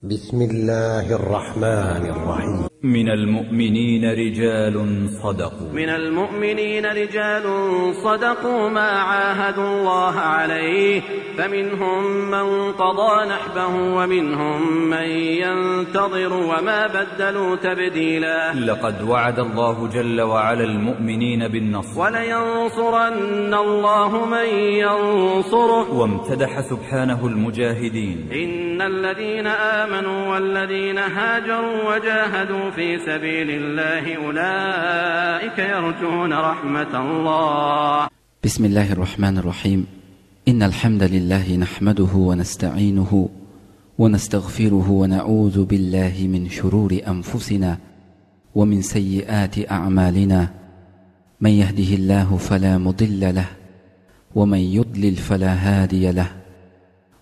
بسم الله الرحمن الرحيم. من المؤمنين رجال صدقوا من المؤمنين رجال صدقوا ما عاهدوا الله عليه، فمنهم من قضى نحبه ومنهم من ينتظر وما بدلوا تبديلا. لقد وعد الله جل وعلا المؤمنين بالنصر، ولينصرن الله من ينصره. وامتدح سبحانه المجاهدين، إن الذين آمنوا والذين هاجروا وجاهدوا في سبيل الله أولئك يرجون رحمة الله. بسم الله الرحمن الرحيم. إن الحمد لله نحمده ونستعينه ونستغفره ونعوذ بالله من شرور أنفسنا ومن سيئات أعمالنا، من يهده الله فلا مضل له ومن يضلل فلا هادي له،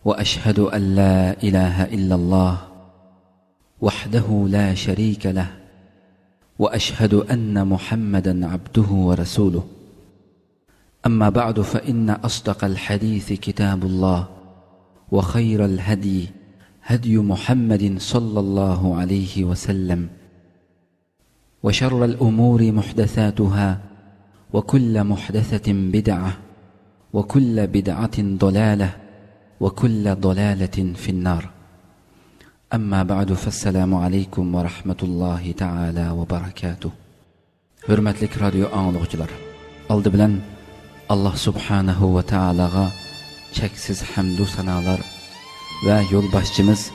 وأشهد أن لا إله إلا الله وحده لا شريك له، وأشهد أن محمدا عبده ورسوله. أما بعد، فإن أصدق الحديث كتاب الله، وخير الهدي هدي محمد صلى الله عليه وسلم، وشر الأمور محدثاتها، وكل محدثة بدعة، وكل بدعة ضلالة، وكل ضلالة في النار. أما بعد، فالسلام عليكم ورحمة الله تعالى وبركاته. Hörmətli radio anlıqçılar, aldı bilən Allah Subhanahu ve Taala'ga çeksiz hamdu sanalar ve yolbaşçımız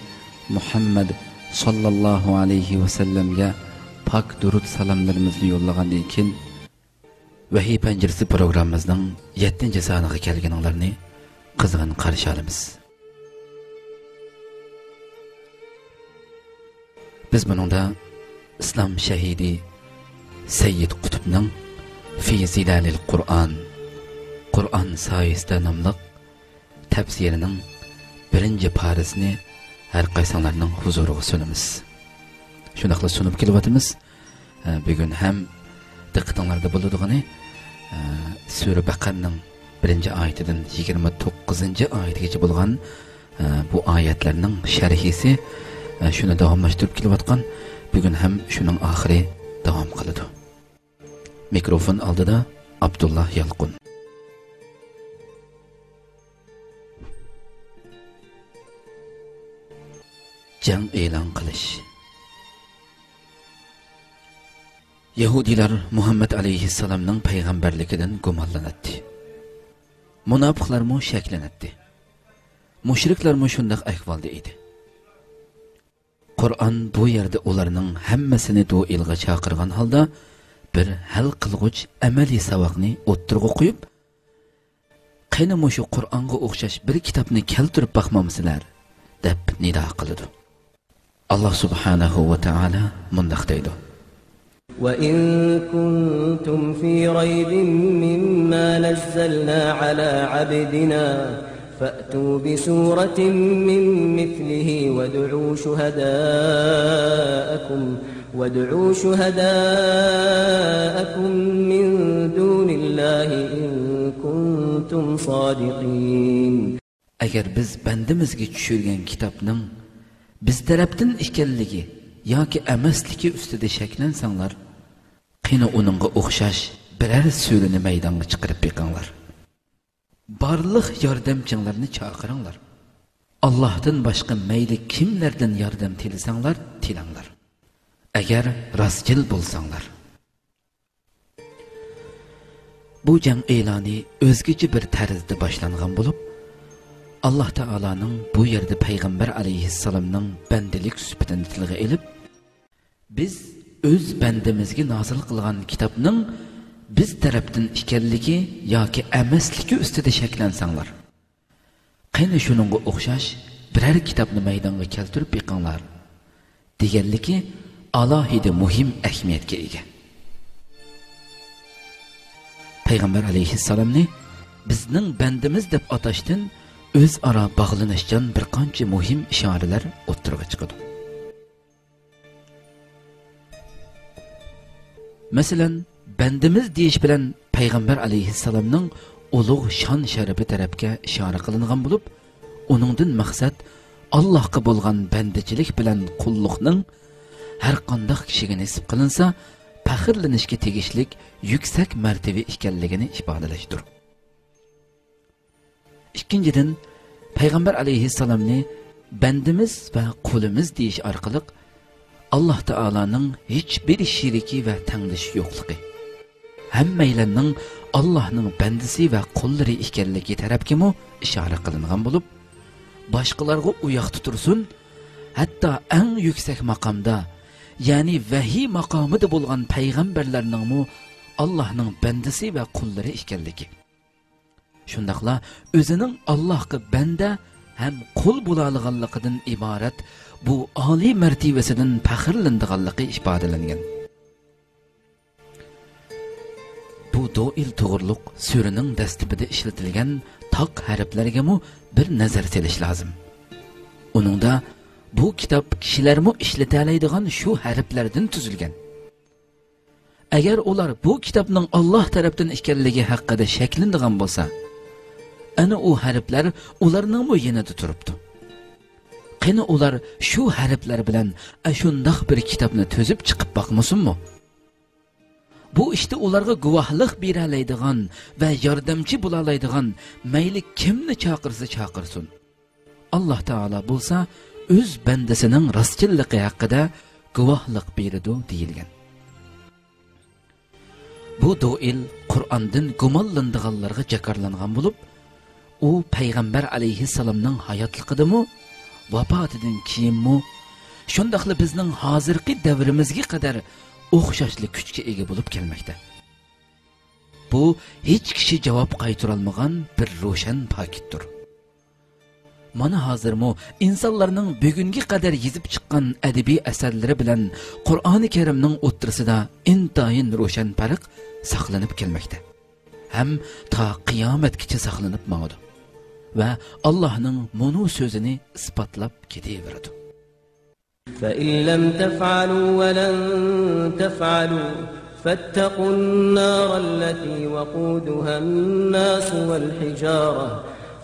Muhammed sallallahu aleyhi ve sellem'e pak durut salamlarımızı yollağandan keyin Vahiy Penceresi programımızın 7. sanıga kelganinglarni qizg'in qarshi olamiz. Biz buningda İslam şehidi Seyyid Qutbning Fi Zilalil Qur'an, Qur'an soyasida nomli tafsirining birinchi parasini har qaysinglarning huzuriga sunamiz. Shundaqla sunib kelyapmiz. Bugun ham diqqatinglarda bo'ladigani Sura Baqarning 1 oyatidan 29 oyatgacha bo'lgan bu oyatlarning sharhisi shuni davomlashtirib kelayotgan, bugun ham shuning oxiri davom qiladi. Mikrofon oldida Abdullah Yalqun. Jang e'lon qilish. Yahudilar Muhammad alayhissalomning payg'ambarligidan gumonlanadi. Munofiqlarmu shaklanadi. Mushriklarmu shundoq ahvolda edi. Qur'on bu yerda ularning hammasini duelga chaqirgan holda bir hal qilg'uch amaliy saboqni o'ttirg'a qo'yib, qani mushu Qur'onga o'xshash bir kitobni keltirib boqmamsizlar deb nido qiladi. Alloh subhanahu va taolo mundoq deydi: وَإِن كُنتُمْ فِي رَيْبٍ مِّمَّا نَزَّلْنَا عَلَى عَبْدِنَا فَأْتُوا بِسُورَةٍ مِّن مِّثْلِهِ وَادْعُوا شُهَدَاءَكُم مِّن دُونِ اللَّهِ إِن كُنتُمْ صَادِقِينَ. Agar biz bandimizga tushirgan kitobning biz tarafdan ekanligi yoki emasligi ustida shaklansanglar, qani uningga o'xshash biror surini maydonga chiqarib beqinglar. Barliq yordamchinglarni chaqiringlar. Allohdan boshqa mayli kimlardan yordam tilasanglar, tilanglar. Agar rostchil bo'lsanglar. Bu jang e'loni o'zgacha bir tarzda boshlangan bo'lib, Alloh taoloning bu yerda payg'ambar alayhissalomning bandalik sifatini tilga ilib, biz o'z bandimizga nozil qilgan kitobning biz tarafdan ekanligi yoki emasligi ustida shaklansanglar, qani shuningga o'xshash biror kitobni maydonga keltirib beqinglar deganligi alohida muhim ahamiyatga ega. Payg'ambar alayhissalomni bizning bandimiz deb atashdan o'zaro bog'lanishgan bir qancha muhim ishoralar o'ttirg'a chiqadi. Masalan, bandimiz deyish bilan payg'ambar alayhissalomning ulug' shon sharafi tarafga ishora qilingan bo'lib, uningdan maqsad Allohga bo'lgan bandichilik bilan qulluqning har qanday kishiga nisb qilinsa, faxrlanishga tegishlik yuksak martaba ekanligini ifodalashdir. Ikkinchidan, payg'ambar alayhissalomni bandimiz va qulimiz deyish orqali Alloh taoloning hech bir sheriki va tangdishi yo'qligi, hammaylarning Allohning bandisi va qullari ekanligi tarafgami ishora qilingan bo'lib, boshqalarga uyoqda tursin, hatto eng yuksak maqomda, ya'ni vahiy maqomida bo'lgan payg'ambarlarningmi Allohning bandisi va qullari ekanligi, shundaqla o'zining Allohga banda ham qul bo'lolganligidan iborat bu oliy martabasidan faxrlandiganligi ifodalangan. Bu doil to'g'riliq suraning dastlabida ishlatilgan toq harflarga bir nazar selish lozim. Uningda bu kitob kishilarmi ishlatalaydigan shu harflardan tuzilgan. Agar ular bu kitobning Alloh tarafdan ekanligi haqida shaklanadigan bo'lsa, ana u harflar ularningmi yanida turibdi. Qani ular shu harflar bilan shundoq bir kitobni tuzib chiqib boqmasinmi? Bu ishda ularga guvohlik beralaydigan va yordamchi bo'laoladigan mayli kimni chaqirsa chaqirsin. Alloh taolo bo'lsa o'z bandasining rostchilligi haqida guvohlik beradi deyilgan. Bu doil Qur'ondan gumonlandiganlarga jakarlangan bo'lib, u payg'ambar alayhissalomning hayotligidami, vafotidan keyinmi, shundoqla bizning hozirgi davrimizga qadar o'xshashli kuchga ega bo'lib kelmoqda. Bu hech kishi javob qaytarolmagan bir ro'shan pokitdir. Mana hozirmi insonlarning bugunga qadar yezib chiqqan adabiy asarlari bilan Qur'oni Karimning o'ttirisida intayin ro'shan farq saqlanib kelmoqda. Ham ta qiyomatgacha saqlanib mangdi va Allohning mo'nu so'zini isbotlab ketaveradi. فإن لم تفعلوا ولن تفعلوا فاتقوا النار التي وقودها الناس والحجارة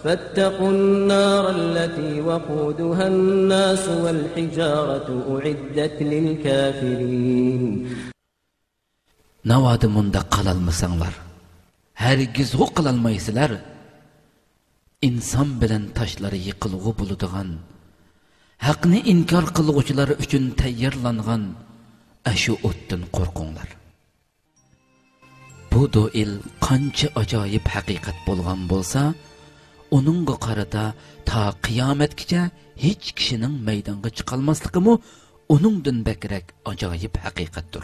فاتقوا النار التي وقودها الناس والحجارة أعدت للكافرين. Navoda munda qilolmasanglar, hargiz qilolmaysizlar, inson bilan tashlari yiqilg'u bo'ladigan, haqni inkor qilg'uvchilar uchun tayyorlangan ashu o'tdan qo'rqinglar. Bu doil qancha ajoyib haqiqat bo'lgan bo'lsa, uningga qarata ta qiyomatgacha hech kishining maydonga chiqolmasligimi uningdan bakrak ajoyib haqiqatdir.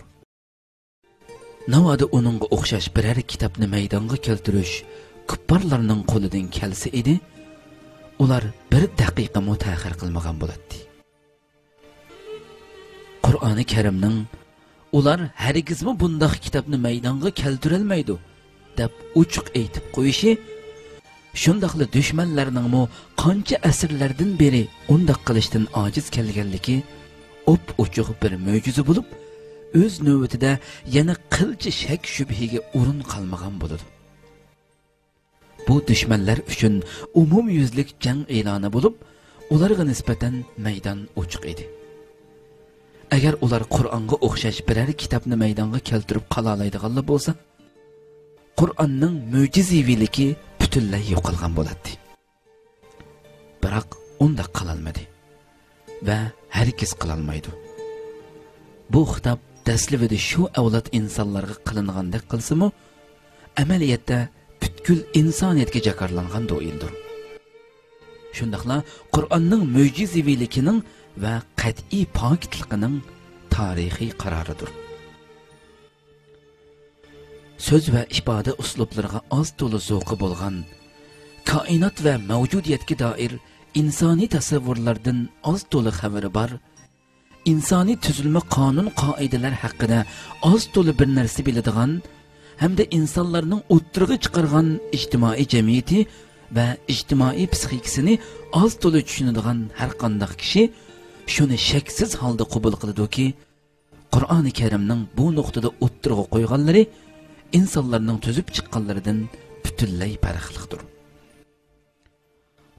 Navoda uningga o'xshash biror kitobni maydonga keltirish kupparlarning qo'lidan kelsa edi, ular bir daqiqa mutaxir qilmagan bo'ladi. Qur'oni Karimning ular hargizmi bundoq kitobni maydonga keltirolmaydi deb ochiq aytib qo'yishi, shundoqla dushmanlarningmi qancha asrlardan beri undoq qilishdan ojiz kelganligi o'p-ochiq bir mo'jiza bo'lib, o'z navbatida yana qilcha shak shubhiga o'rin qolmagan bo'ladi. Bu dushmanlar uchun umumyuzlik jang e'loni bo'lib, ularga nisbatan maydon ochiq edi. Agar ular Qur'onga o'xshash biror kitobni maydonga keltirib qola oladiganlar bo'lsa, Qur'onning mo'jizaviyligi butunlay yo'qolgan bo'ladi. Biroq undaq qilolmadi va hargiz qilolmaydi. Bu xitob dastlabida shu avlod insonlarga qilingandek qilsa-mu, amaliyotda butkul insoniyatga jakarlangan doildir. Shundaqla Qur'onning mo'jizaviyligining va qat'iy pokitligining tarixiy qaroridir. So'z va ifoda uslublariga oz to'la zavqi bo'lgan, koinot va mavjudiyatga doir insoniy tasavvurlardan oz to'la xabari bor, insoniy tuzilma qonun qoidalar haqida oz to'la bir narsa biladigan hamda insonlarning o'ttirg'i chiqargan ijtimoiy jamiyati va ijtimoiy psixikasini oz to'la tushunadigan har qanday kishi shuni shaksiz holda qabul qiladiki, Qur'oni Karimning bu nuqtada o'ttirg'i qo'yganlari insonlarning tuzib chiqqanlaridan butunlay farqlidir.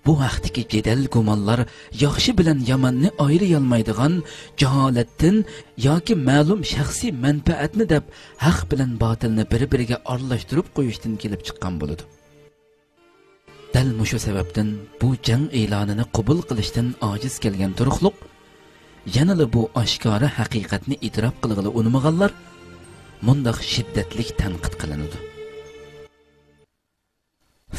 Bu haqdagi jadal gumonlar yaxshi bilan yomonni ayiriyolmaydigan jaholatdan yoki ma'lum shaxsiy manfaatni deb haq bilan botilni bir-biriga aralashtirib qo'yishdan kelib chiqqan bo'ladi. Dal mushu sababdan bu jang e'lonini qabul qilishdan ojiz kelgan turuqliq yanada bu oshkora haqiqatni e'tirof qilg'ili unmaganlar mundaq shiddatlik tanqid qilinadi.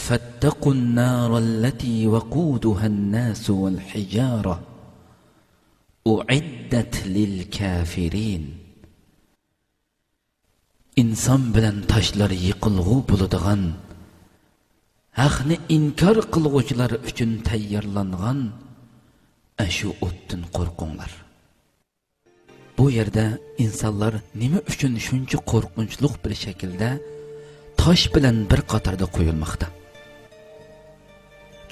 فاتقوا النار التي وقودها الناس والحجارة أعدت للكافرين. İnsan bilan taşlar yiqilg'u bo'ladigan, haqni inkor qilg'uvchilar uchun tayyorlangan shu o'tdan qo'rqinglar. Bu yerda insonlar nima uchun shuncha qo'rqinchli bir shaklda tosh bilan bir qatorda qo'yilmoqda?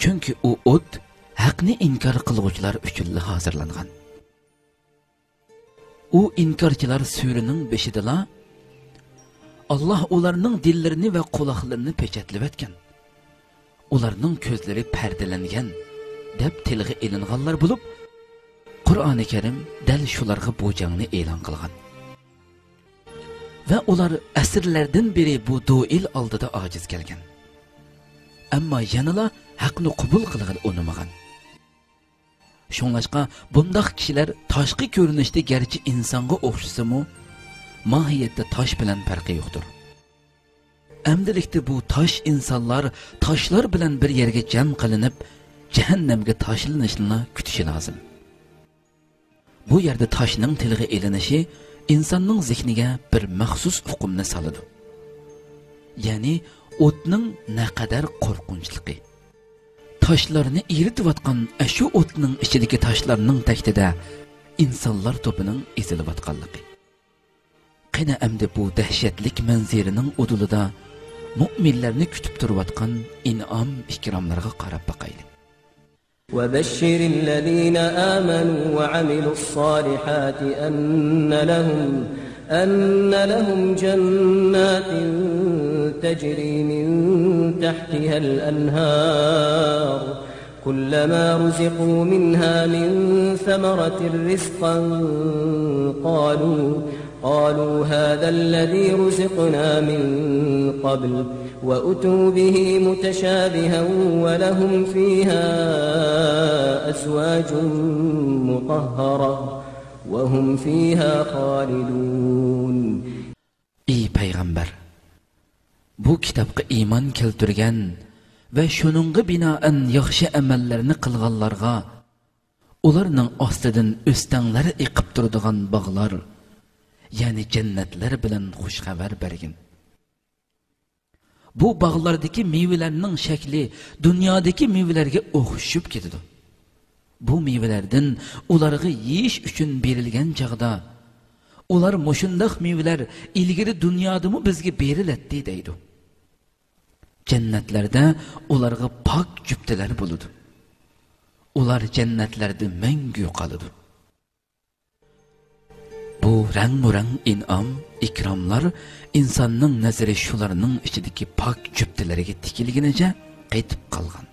Chunki u o't haqni inkor qilg'uvchilar uchun hozirlangan. U inkorchilar surining beshidala Alloh ularning dillarini va quloqlarini pechatlab etgan. Ularning ko'zlari pardalangan deb tilga ilinganlar bo'lib, Qur'oni Karim dal shularga bu jangni e'lon qilgan. Va ular asrlardan beri bu duil oldida ojiz kelgan. Ammo yanala haqni qabul qilg'il unamagan. Shunlashqa bundaq kishilar tashqi ko'rinishda garchi insonga o'xshasa-mu, mohiyatda tosh bilan farqi yo'qdir. Amdilikda bu tosh insonlar toshlar bilan bir yerga jam qilinib, jahannamga tashlanishini kutishi lozim. Bu yerda toshning tilga ilinishi insonning zehniga bir maxsus hukmni soladi. Ya'ni o'tning naqadar qo'rqinchligi. Toshlarni eritayotgan shu o'tning ichidagi toshlarning tagida insonlar to'pining ezilayotganligi. Qani endi bu dahshatlik manzirining udulida mu'minlarni kutib turayotgan in'om ikromlarga qarab boqaylik. وبشر الذين آمنوا وعملوا الصالحات أن لهم جنات تجري من تحتها الأنهار كلما رزقوا منها من ثمرة رزقا قالوا هذا الذي رزقنا من قبل وأتوا به متشابها ولهم فيها أزواج مطهرة وهم فيها خالدون. Ey payg'ambar, bu kitobga iymon keltirgan va shuningga binoan yaxshi amallarni qilganlarga ularning ostidan o'stanglari eqib turadigan bog'lar, ya'ni jannatlar bilan xush xabar bergin. Bu bog'lardagi mevalarning shakli dunyodagi mevalarga o'xshab ketadi. Bu mevalardan ularga yeyish uchun berilgan chog'da ular mushundoq mevalar ilgari dunyodami bizga beriladi deydi. Jannatlarda ularga pok juftilar bo'ladi. Ular jannatlarda mangu qoladi. Bu rang-murang in'om, ikromlar insonning nazari shularning ichidagi pok juftilariga tikilgunicha qaytib qolgan.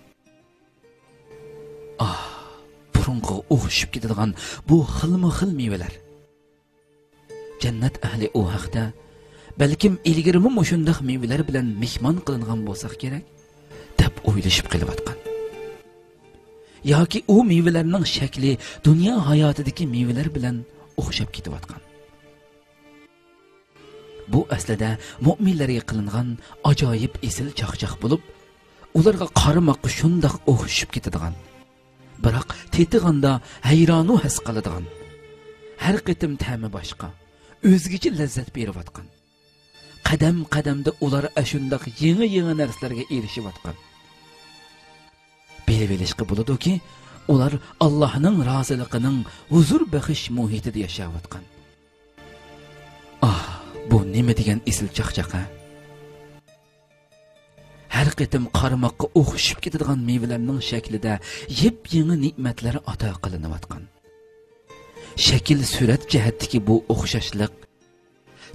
Ah, burunga o'xshab ketadigan bu xilma-xil mevalar. Jannat ahli u haqda balkim ilgarimi mushundoq mevalar bilan mehmon qilingan bo'lsa kerak deb o'ylashib qilayotgan. Yoki u mevalarning shakli dunyo hayotidagi mevalar bilan o'xshab ketayotgan. Bu aslida mu'minlarga qilingan ajoyib esil chaqchaq bo'lib, ularga qaramoqqa shundoq o'xshab ketadigan, biroq tetig'anda hayronu his qiladigan, har qitim ta'mi boshqa, o'zgacha lazzat berayotgan. Qadam qadamda ular ashundoq yangi-yangi narsalarga erishayotgan. Bilib olishga bo'ladiki, ular Allohning roziligining huzur baxsh muhitida yashayotgan. Ah, bu nima degan esil chaqchaqa? Har qitim qaramoqqa o'xshab ketadigan mevalarning shaklida yep-yangi ne'matlar ato qilinayotgan. Shakl surat jihatdagi bu o'xshashlik,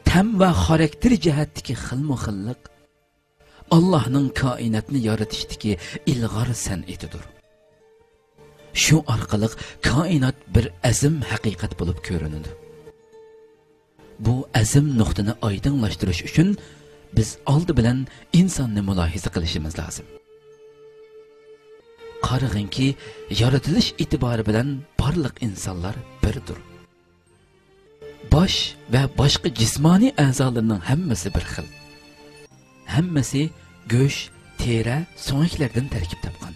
tam va xarakter jihatdagi xilma-xillik Allohning koinotni yaratishdagi ilg'or san'atidir. Shu orqali koinot bir azim haqiqat bo'lib ko'rinadi. Bu azim nuqtani oydinlashtirish uchun biz oldi bilan insonni mulohiza qilishimiz lozim. Qarag'inki, yaratilish e'tibori bilan barliq insonlar birdir. Bosh va boshqa jismoniy a'zolarning hammasi bir xil. Hammasi go'sht, teri, so'ngaklardan tarkib topgan.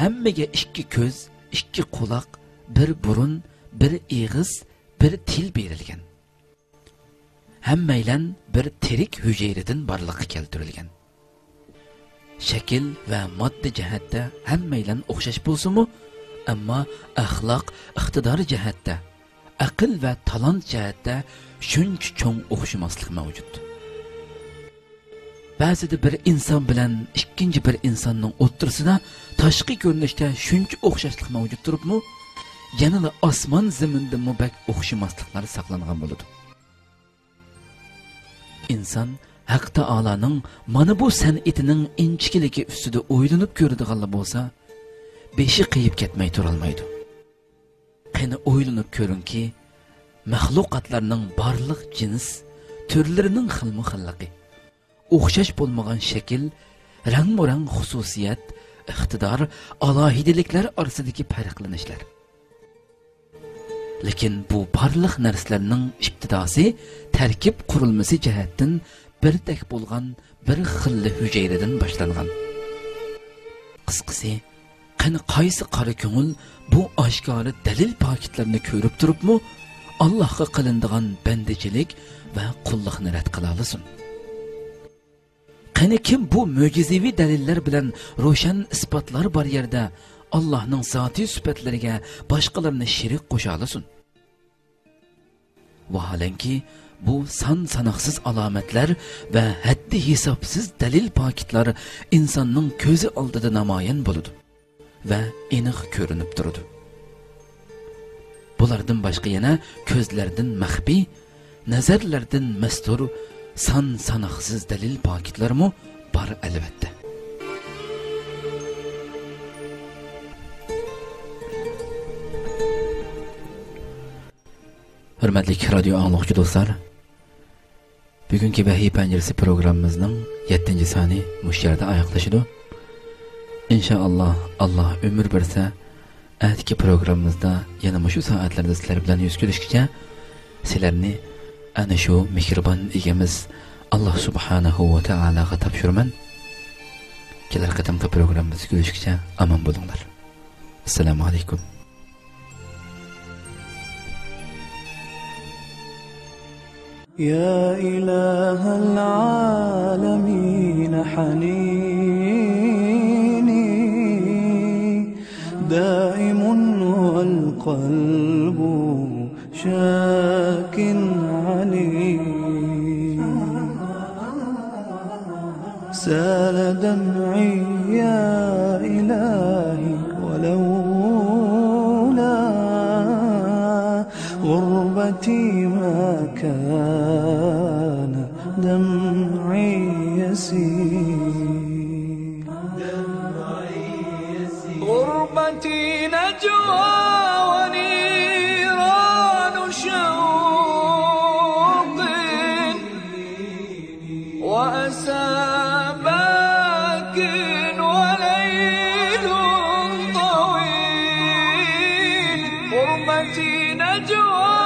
Hammaga 2 ko'z, 2 quloq, bir burun, bir eg'iz, bir til berilgan. Hammaylan bir tirik hujayradan borliqqa keltirilgan. Shakl va modda jihatda hammaylan o'xshash bo'lsa-mu, ammo axloq, iqtidor jihatda, aql va talant jihatda shuncha cho'ng o'xshamaslik mavjud. Ba'zida bir inson bilan ikkinchi bir insonning o'rtasida tashqi ko'rinishda shuncha o'xshashlik mavjud turibmi, yanada osmon zaminda mubak o'xshamasliklar saqlangan bo'ladi. Inson Haq Taoloning mana bu san'atining inchikiligi ustida o'ylanib ko'radiganlar bo'lsa, beshi qiyib ketmay turolmaydi. Qani o'ylanib ko'ringki, maxluqotlarning barliq jins turlarining xilma-xilligi, o'xshash bo'lmagan shakl, rang-murang xususiyat, iqtidor, alohidaliklar orasidagi farqlanishlar. Lekin bu barliq narsalarning ibtidosi tarkib qurilmasi jihatdan birdek bo'lgan bir xilli hujayradan boshlangan. Qisqasi, qani qaysi qora ko'ngil bu oshkora dalil pokitlarni ko'rib turibmi, Allohga qilindigan bandichilik va qulluqni rad qila olsin? Qani kim bu mo'jizaviy dalillar bilan ro'shan isbotlar bor yerda Allohning zotiy sifatlariga boshqalarni sherik qo'sha olsin? Vaholanki, bu san sanoqsiz alomatlar va haddi hisobsiz dalil pokitlar insonning ko'zi oldida namoyon bo'ladi va aniq ko'rinib turadi. Bulardan boshqa yana ko'zlardan maxfiy, nazarlardan mastur san sanoqsiz dalil pokitlarmi bor albatta. Hurmatli radio anglovchi do'stlar, bugungi Vahiy panjarasi programmamizning 7-soni mush yerda oyoqlashidi. Inshaalloh Alloh umr bersa, atki programmamizda yana mushu soatlarda sizlar bilan yuz ko'rishguncha sizlarni ana shu mehribon egamiz Alloh subhanahu va taologa topshiraman. Kelar qatamqi programmamizda ko'rishguncha omon bo'linglar. Assalomu alaykum. يا إله العالمين حنيني دائم والقلب شاك عليم سال دمعي يا إلهي ولولا غربتي ما كان دمعي يسيل غربتي نجوى ونيران شوق وأسى باك وليل طويل غربتي نجوى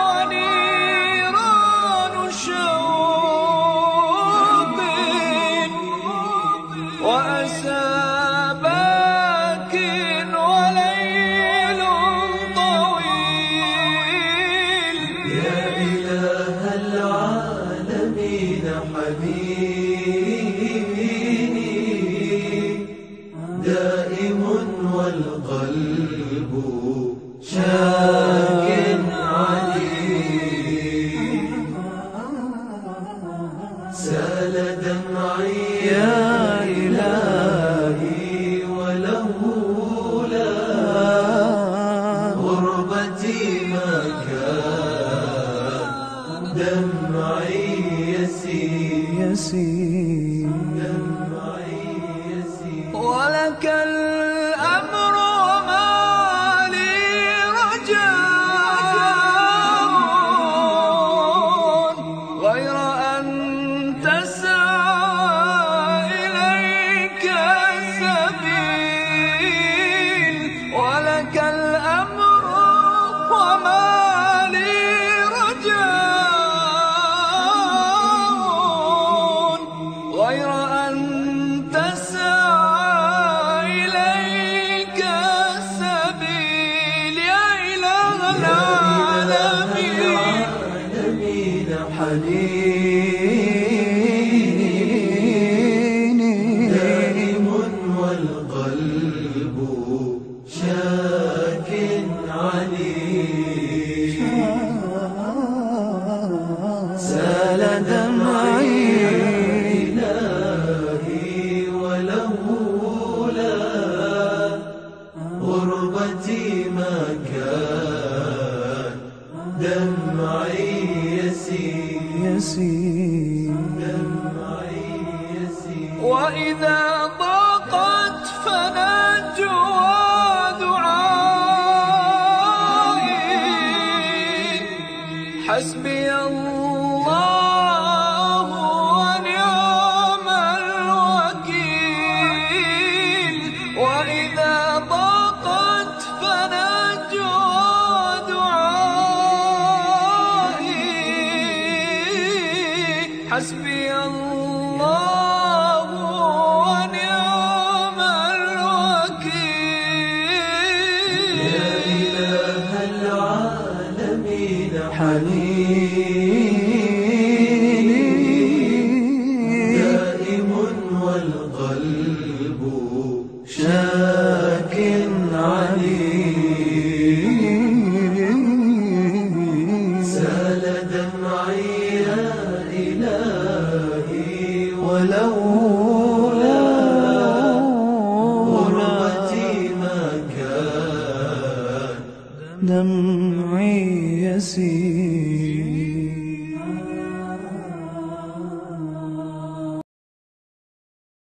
ونيران شوق وأسى باك وليل طويل يا إله العالمين حنيني دائم والقلب شاك عليم سال دمعي يا إلهي ولولا غربتي ما كان دمعي يسيل ولك الأمر. حنيني دائم والقلب شاك عليل. سال دمعي إلهي ولولا غربتي ما كان دمعي يسيل. وإذا ضاقت فنجوى دعائي، حسبي الله ونعم الوكيل. وإذا ضاقت فنجوى دعائي، حسبي الله ونعم الوكيل. يا إله العالمين حنيني دائم والقلب شاك عليل. سال دمعي يا إلهي ولولا غربتي ما كان دمعي يسيل.